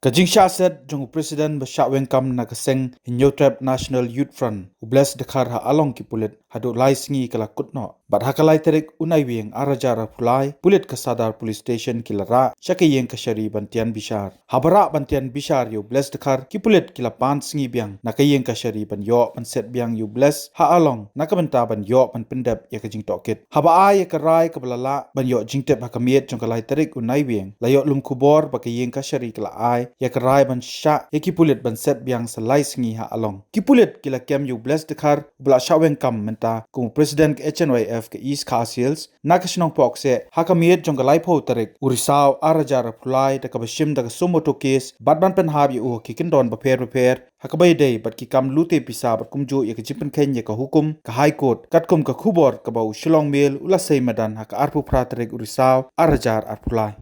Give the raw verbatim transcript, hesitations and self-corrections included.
Ka jingshah set jong u President ba shah weng kam na ka seng Hynñiewtrep National Youth Front, u Bless Dkhar, ha Along ki pulit haduh lai sngi ka la kut noh. Bad ha ka lai tarik u Naiwieng ar hajar arphew lai, pulit ka Sadar Police Station ki la rah sha ka ïing kashari ban tian bishar. Haba rah ban tian bishar ïa u Bless Dkhar, ki pulit ki la pan sngi biang na ka ïing kashari ban ïoh ban set biang ïa u Bless ha Along, na ka bynta ban ïoh ban pyndep ïa ka jingtohkit. Haba ai ïa ka rai kaba la lah ban ïoh jingtip ha ka miet jong ka lai tarik u Naiwieng, la ïoh lum khubor ba ka ïing kashari ka la ai ïa ka rai ban shah ïa ki pulit ban set biang sa lai sngi ha Along. Ki pulit ki la kem ïa u Bless Dkhar, uba la shah weng kam mynta kum u President ka H N Y F ka East Khasi Hills, na ka shnong Pohkseh, ha ka miet jong ka laiphew tarik u Risaw ar hajar arphew lai, da kaba shim da ka suo motu case, bad ban pynhap ïa u ha ki kyndon bapher bapher, ha kaba ïadei bad ki kam lute pisa bad kumjuh ïa ka jingpynkheiñ ïa ka hukum ka High Court, katkum ka khubor kaba u Shillong Mail u la sei madan ha ka arphew phra tarik u Risaw ar hajar arphew lai.